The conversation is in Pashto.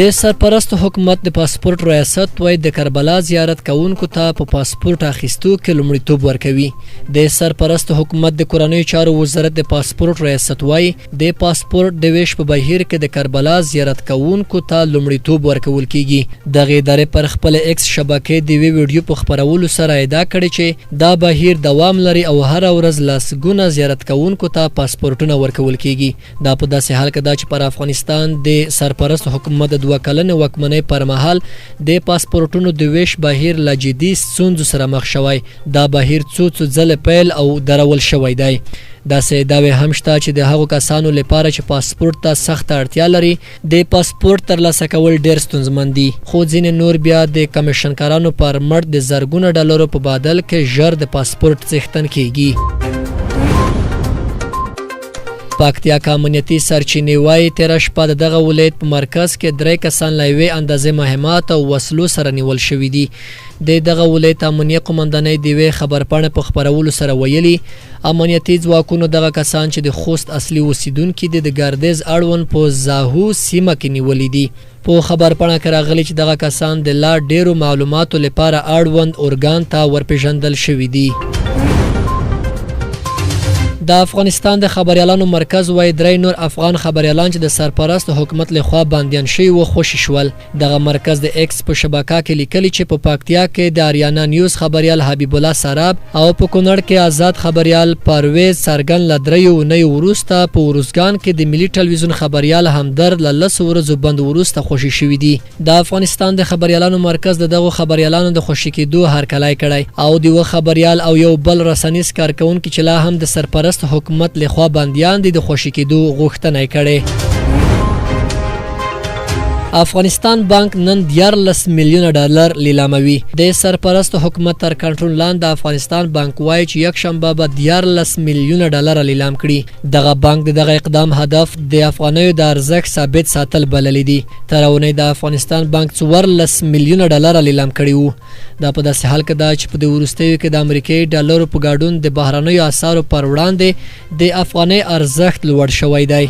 د سرپرست حکومت د پاسپورټ ریاست وایي، د کربلا زیارت کوونکو ته په پاسپورټ اخیستو کې لومړیتوب ورکوي. د سرپرست حکومت د کورنیو چارو وزارت د پاسپورټ ریاست وایي، د پاسپورټ د وېش په بهیر کې د کربلا زیارت کوونکو ته لومړیتوب ورکول کېږي. دغې ادارې پر خپلې ایکس شبکې د یوې ویډیو په خپرولو سره ادعا کړې چې دا بهیر دوام لري او هره ورځ لسګونه زیارت کوونکو ته پاسپورټونه ورکول کېږي. دا په داسې حال کې ده چې پر افغانستان د سرپرست حکومت د دوه کلنې واکمنۍ پر مهال د پاسپورټونو د وېش بهیر له جدي ستونزو سره مخ شوی. دا بهیر څو څو ځله پیل او درول شوی دی. داسې ادعاوې هم شته چې د هغو کسانو لپاره چې پاسپورټ ته سخته اړتیا لري، د پاسپورټ ترلاسه کول ډېر ستونزمن دي، خو ځینې نور بیا د کمېشنکارانو پر مټ د زرګونه ډالرو په بدل کې ژر د پاسپورټ څښتن کېږي. پکتیا کې امنیتي سرچینې وايي، تېره شپه د دغه ولایت په مرکز کې درې کسان له یوې اندازې مهمات او وسلو سره نیول شوي دي. د دغه ولایت امنیه قومندانۍ د یوې خبرپاڼې په خپرولو سره ویلي، امنیتي ځواکونو دغه کسان چې د خوست اصلي اوسیدونکي دي، د ګردیز اړوند په زاهو سیمه کې نیولي دي. په خبرپاڼه کې راغلي چې دغه کسان د لا ډېرو معلوماتو لپاره اړوند ارګان ته ورپېژندل شوي دي. د افغانستان د خبریالانو مرکز وايي، درې نور افغان خبریالان چې د سرپرست حکومت له خوا بندیان شوي وو، خوشي شول. دغه مرکز د ایکس په شبکه کې لیکلي چې په پکتیا کې د اریانا نیوز خبریال حبیب الله سراب او په کونړ کې ازاد خبریال پرویز څرګند له دریو اونیو وروسته په ارزګان کې د ملي ټلویزیون خبریال همدرد له لسو ورځو بند وروسته خوشي شوي دي. د افغانستان د خبریالانو مرکز د دغو خبریالانو د خوشي کېدو هرکلی کړی او د یوه خبریال او یو بل رسنیز کارکوونکي چې لا هم د سرپرست حکومت له خوا بندیان دي، د خوشي کېدو غوښتنه یې کړې. افغانستان بانک نن 13 میلیونه ډالر لیلاموي. د سرپرست حکومت تر کنټرول لاندې افغانستان بانک وایي چې یکشنبه به 13 میلیونه ډالر لیلام کړي. دغه بانک د دغه اقدام هدف د افغانیو د ارزښت ثابت ساتل بللی دي. تر اونۍ د افغانستان بانک 14 میلیونه ډالر لیلام کړي وو. دا په داسې حال کې ده چې په دې وروستیو کې د امریکایي ډالرو په ګډون د بهرنیو اسعارو پر وړاندې د افغانۍ ارزښت لوړ شوی دی.